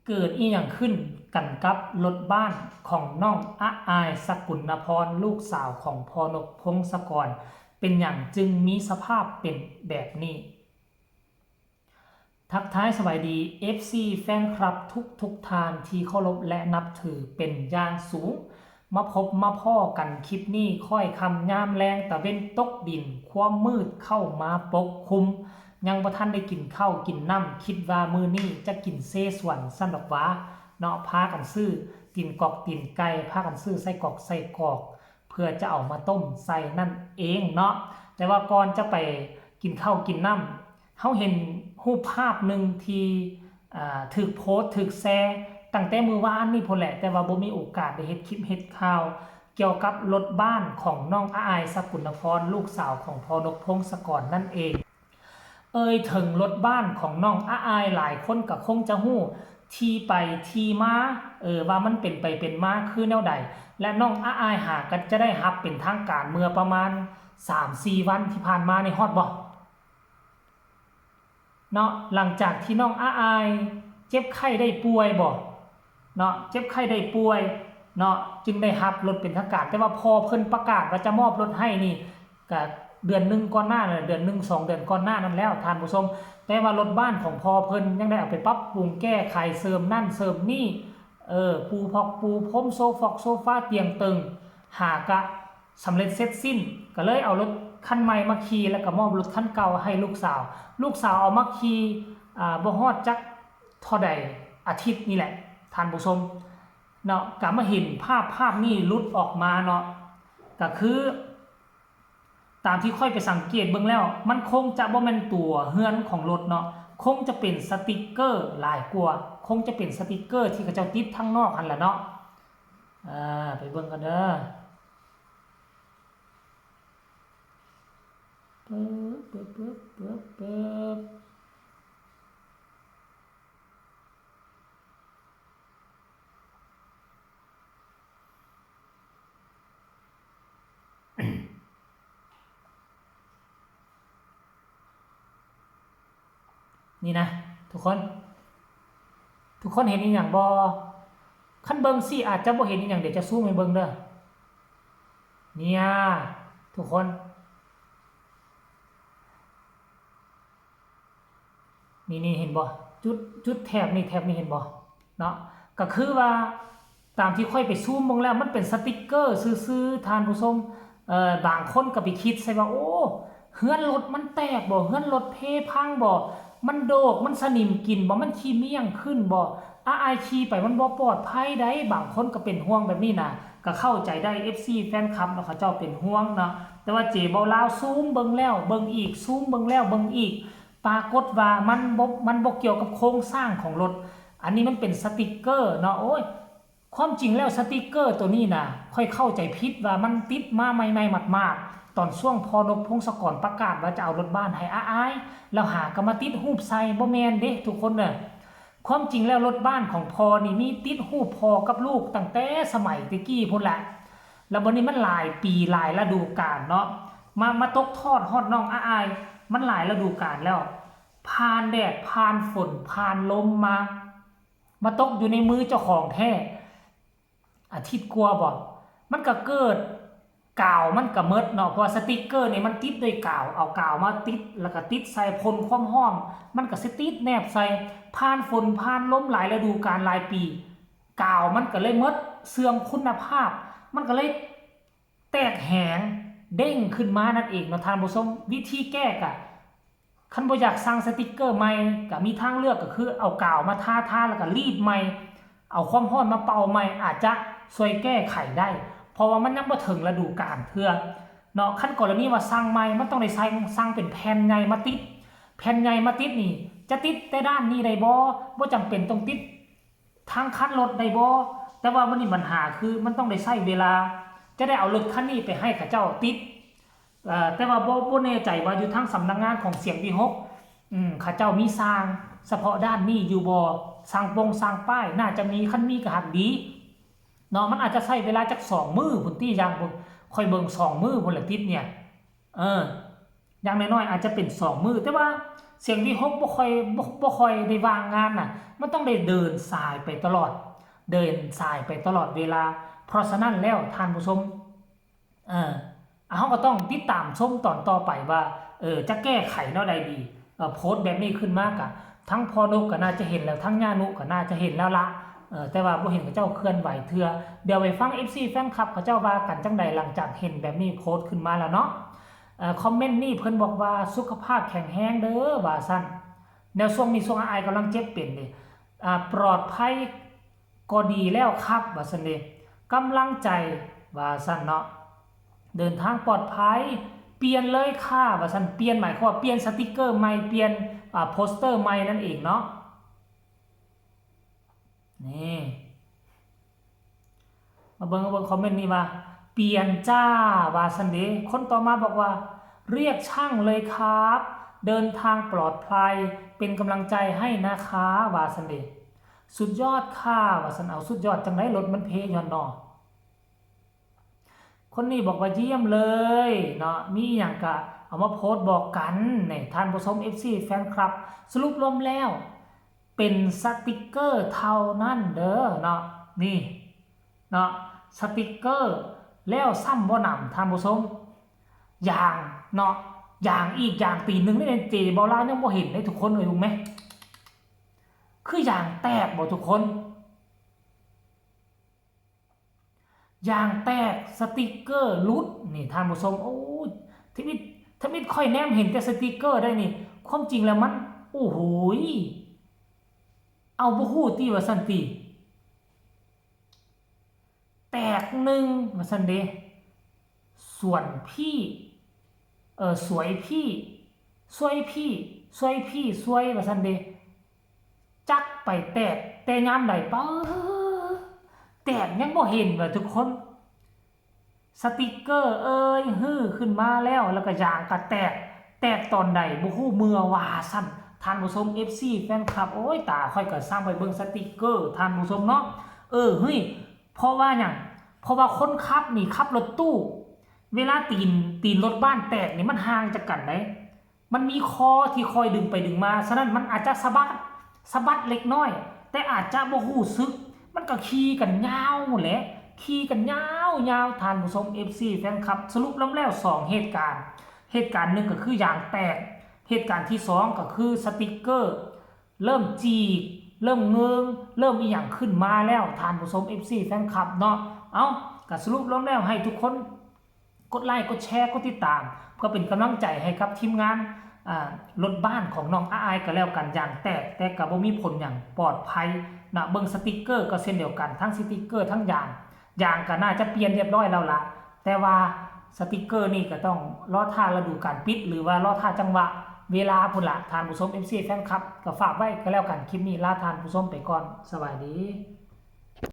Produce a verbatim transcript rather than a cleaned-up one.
เกิดอีหยังขึ้นกันกับรถบ้านของน้องอะอาย สกุลนพร ลูกสาวของพ่อนกพงศกร เป็นหยังจึงมีสภาพเป็นแบบนี้ ทักทายสบายดี เอฟซี แฟนคลับทุกทุกท่านที่เคารพและนับถือเป็นอย่างสูง มาพบมาพ้อกันคลิปนี้ ค่อยค่ำยามแลง ตะเว็นตกดิน ความมืดเข้ามาปกคลุม ยังบ่ทันได้กินข้าวกินน้ำ คิดว่ามื้อนี้จะกินเซสวนซั่นดอกหวา เนาะ พากันซื้อตีนกอกตีนไก่ พากันซื้อไส้กรอกไส้กรอก เพื่อจะเอามาต้มใส่นั่นเองเนาะ แต่ว่าก่อนจะไปกินข้าวกินน้ำ เฮาเห็นรูปภาพหนึ่งที่ อ่า ถูกโพสต์ถูกแชร์ตั้งแต่มื้อวานนี่พู้นแหละ แต่ว่าบ่มีโอกาสได้เฮ็ดคลิปเฮ็ดข่าว เกี่ยวกับรถบ้านของน้องอะอาย สกุลนพร ลูกสาวของพ่อนกพงศกรนั่นเอง เอ่ยถึงรถบ้านของน้องอะอาย หลายคนก็คงจะฮู้ที่ไปที่มา เออ ว่ามันเป็นไปเป็นมาคือแนวใด และน้องอะอายหาก็จะได้รับเป็นทางการเมื่อประมาณสามสี่วันที่ผ่านมานี่ ฮอดบ่ เนาะ หลังจากที่น้องอะอายเจ็บไข้ได้ป่วยบ่ เนาะ เจ็บไข้ได้ป่วย เนาะ จึงได้รับรถเป็นทางการ แต่ว่าพ่อเพิ่นประกาศว่าจะมอบรถให้นี่ ก็เดือนหนึ่งก่อนหน้านั่นแหละ เดือนหนึ่งสองเดือนก่อนหน้านั้นแล้ว ท่านผู้ชม แต่ว่ารถบ้านของพ่อเพิ่นยังได้เอาไปปรับปรุงแก้ไข เสริมนั่นเสริมนี่ เออ ปูพอกปูพรม โซฟอกโซฟา เตียงเติง หากะสำเร็จเสร็จสิ้น ก็เลยเอารถคันใหม่มาขี่ แล้วก็มอบรถคันเก่าให้ลูกสาว ลูกสาวเอามาขี่ อ่า บ่ฮอดจักเท่าใดอาทิตย์นี่แหละ ท่านผู้ชม เนาะ ก็มาเห็นภาพภาพนี้หลุดออกมาเนาะ ก็คือ ตามที่ข้อยไปสังเกตเบิ่งแล้ว มันคงจะบ่แม่นตัวเฮือนของรถเนาะ คงจะเป็นสติกเกอร์หลายกว่า คงจะเป็นสติกเกอร์ที่เขาเจ้าติดทางนอกหั่นล่ะเนาะ อ่า ไปเบิ่งกันเด้อ ปึ๊บ ปึ๊บ ปึ๊บ ปึ๊บ ปึ๊บ นี่นะ ทุกคน ทุกคนเห็นอีหยังบ่ คันเบิ่งสิอาจจะบ่เห็นอีหยัง เดี๋ยวจะซูมให้เบิ่งเด้อ เนี่ย ทุกคน นี่ นี่ เห็นบ่ จุด จุดแถบนี่ แถบนี่ เห็นบ่ เนาะ ก็คือว่า ตามที่ข้อยไปซูมเบิ่งแล้ว มันเป็นสติกเกอร์ซื่อๆ ท่านผู้ชม เอ่อ บางคนก็ไปคิดใส่ว่า โอ้ เฮือนรถมันแตกบ่ เฮือนรถเพพังบ่ มันโดก มันสนิมกินบ่ มันขี้เมี่ยงขึ้นบ่ อะอายขี่ไปมันบ่ปลอดภัยใด บางคนก็เป็นห่วงแบบนี้นะ ก็เข้าใจได้ เอฟซี แฟนคลับเนาะ เขาเจ้าเป็นห่วงเนาะ แต่ว่าเจเบาลาวซูมเบิ่งแล้วเบิ่งอีก ซูมเบิ่งแล้วเบิ่งอีก ปรากฏว่ามันบ่ มันบ่เกี่ยวกับโครงสร้างของรถ อันนี้มันเป็นสติกเกอร์เนาะ โอ้ย ความจริงแล้วสติกเกอร์ตัวนี้นะ ข้อยเข้าใจผิดว่ามันติดมาใหม่ๆหมาดๆ ตอนช่วงพ่อนกพงศกรประกาศว่าจะเอารถบ้านให้อะอาย แล้วหากะมาติดรูปใส่ บ่แม่นเด้ทุกคนเด้อ ความจริงแล้วรถบ้านของพ่อนี่มีติดรูปพ่อกับลูกตั้งแต่สมัยแต่กี้พู้นแหละ แล้วบัดนี้มันหลายปีหลายฤดูกาลเนาะ มา มาตกทอดฮอดน้องอะอาย มันหลายฤดูกาลแล้ว ผ่านแดด ผ่านฝน ผ่านลมมา มาตกอยู่ในมือเจ้าของแท้ อาทิตย์กว่าบ่ มันก็เกิด กาวมันก็หมดเนาะ เพราะว่าสติกเกอร์นี่มันติดด้วยกาว เอากาวมาติด แล้วก็ติดใส่พ่นความร้อน มันก็สิติดแนบใส่ ผ่านฝน ผ่านลมหลายฤดูกาลหลายปี กาวมันก็เลยหมด เสื่อมคุณภาพ มันก็เลยแตกแหง เด้งขึ้นมานั่นเองเนาะท่านผู้ชม วิธีแก้กะ คันบ่อยากสั่งสติกเกอร์ใหม่ ก็มีทางเลือกก็คือเอากาวมาทาๆ แล้วก็รีดใหม่ เอาความร้อนมาเป่าใหม่ อาจจะช่วยแก้ไขได้ เพราะว่ามันยังบ่ถึงฤดูกาลเทื่อเนาะ คันกรณีว่าสั่งใหม่ มันต้องได้สั่ง สั่งเป็นแผ่นใหญ่มาติด แผ่นใหญ่มาติดนี่ จะติดแต่ด้านนี้ได้บ่ บ่จำเป็นต้องติดทางคันรถได้บ่ แต่ว่ามันนี่ปัญหาคือมันต้องได้ใช้เวลา จะได้เอารถคันนี้ไปให้เขาเจ้าติด เอ่อ แต่ว่าบ่ บ่แน่ใจว่าอยู่ทางสำนักงานของเสียงวิหก อืม เขาเจ้ามีช่างเฉพาะด้านนี้อยู่บ่ ช่างปงช่างป้าย น่าจะมี คันมีก็หักดี เนาะ มันอาจจะใช้เวลาจักสองมื้อพุ้นติ อย่างบ่ ข้อยเบิ่งสองมื้อพุ้นแหละติดเนี่ย เออ อย่างน้อยๆ อาจจะเป็นสองมื้อ แต่ว่า เสียงวีหกบ่ค่อยบ่บ่ค่อยได้ว่างงานน่ะ มันต้องได้เดินสายไปตลอด เดินสายไปตลอดเวลา เพราะฉะนั้นแล้วท่านผู้ชม เออเฮาก็ต้องติดตามชมตอนต่อไปว่า เออ จะแก้ไขแนวใดดี เออ โพสต์แบบนี้ขึ้นมากะ ทั้งพ่อนกก็น่าจะเห็นแล้ว ทั้งย่านุก็น่าจะเห็นแล้วละ เออ แต่ว่าบ่เห็นเขาเจ้าเคลื่อนไหวเทื่อ เดี๋ยวไปฟัง เอฟซี แฟนคลับเขาเจ้าว่ากันจั่งใดหลังจากเห็นแบบนี้โพสต์ขึ้นมาแล้วเนาะ เอ่อ คอมเมนต์นี่เพิ่นบอกว่าสุขภาพแข็งแรงเด้อ ว่าซั่น แนวช่วงนี้ช่วงอ้ายกำลังเจ็บเป็นเด้ อ่า ปลอดภัยก็ดีแล้วครับ ว่าซั่นเด้ กำลังใจ ว่าซั่นเนาะ เดินทางปลอดภัย เปลี่ยนเลยค่ะ ว่าซั่น เปลี่ยนหมายความว่าเปลี่ยนสติกเกอร์ใหม่ เปลี่ยน อ่า โปสเตอร์ใหม่นั่นเองเนาะ นี่ มาเบิ่ง มาเบิ่งคอมเมนต์นี่ว่า เปลี่ยนจ้า ว่าซั่นเด้ คนต่อมาบอกว่า เรียกช่างเลยครับ เดินทางปลอดภัย เป็นกำลังใจให้นะคะ ว่าซั่นเด้ สุดยอดค่ะ ว่าซั่น เอาสุดยอดจั่งใด รถมันเพย้อนเนาะ คนนี้บอกว่าเยี่ยมเลยเนาะ มีหยังกะเอามาโพสต์บอกกัน นี่ ท่านผู้ชม เอฟซี แฟนคลับ สรุปรวมแล้ว เป็นสติกเกอร์เท่านั้นเด้อเนาะ นี่ เนาะ สติกเกอร์ แล้วซ้ำบ่หนำ ท่านผู้ชม ยางเนาะ ยางอีก ยางตีนหนึ่งนี่เจเบาลาวยังบ่เห็นเลยทุกคน เอ้ย รู้ไหม คือยางแตกบ่ทุกคน ยางแตก สติกเกอร์หลุด นี่ท่านผู้ชม โอ้ย ทวิต ทวิตค่อยแนมเห็นแต่สติกเกอร์ได้นี่ ความจริงแล้วมัน โอ้โหย เอาบ่ฮู้ติ ว่าซั่นติ แตกหนึ่ง ว่าซั่นเด้ ส่วนพี่ เออ สวยพี่ สวยพี่ สวยพี่ สวย ว่าซั่นเด้ จักไปแตกแต่ยามใด ป๊าด แตกยังบ่เห็นว่าทุกคน สติกเกอร์เอ้ย ฮือขึ้นมาแล้ว แล้วก็ยางก็แตก แตกตอนใดบ่ฮู้ เมื่อว่าซั่น ท่านผู้ชม เอฟซี แฟนคลับ โอ้ย ตาข้อยก็ซ่างไปเบิ่งสติกเกอร์ ท่านผู้ชมเนาะ เออ เฮ้ย เพราะว่าหยัง เพราะว่าคนขับนี่ขับรถตู้ เวลาตีน ตีนรถบ้านแตกนี่มันห่างจากกันเด้ มันมีคอที่คอยดึงไปดึงมา ฉะนั้นมันอาจจะสะบัด สะบัดเล็กน้อย แต่อาจจะบ่ฮู้สึก มันก็ขี่กันยาวแหละ ขี่กันยาวยาว ท่านผู้ชม เอฟซี แฟนคลับ สรุปแล้วแล้วสองเหตุการณ์ เหตุการณ์หนึ่งก็คือยางแตก เหตุการณ์ที่สองก็คือสติกเกอร์ เริ่มจีก เริ่มเงิง เริ่มอีหยังขึ้นมาแล้ว ท่านผู้ชม เอฟซี แฟนคลับเนาะ เอ้า ก็สรุปรวมแล้วให้ทุกคน กดไลค์ กดแชร์ กดติดตาม เพื่อเป็นกำลังใจให้กับทีมงาน อ่า รถบ้านของน้องอ้ายก็แล้วกัน ยางแตก แต่ก็บ่มีผลหยัง ปลอดภัยนะ เบิ่งสติกเกอร์ก็เช่นเดียวกัน ทั้งสติกเกอร์ ทั้งยาง ยางก็น่าจะเปลี่ยนเรียบร้อยแล้วล่ะ แต่ว่าสติกเกอร์นี่ก็ต้องรอท่าฤดูกาลปิด หรือว่ารอท่าจังหวะเวลาพุ้นละ ท่านผู้ชม เอฟซี แฟนคลับ ก็ฝากไว้ก็แล้วกัน คลิปนี้ลาท่านผู้ชมไปก่อน สบายดี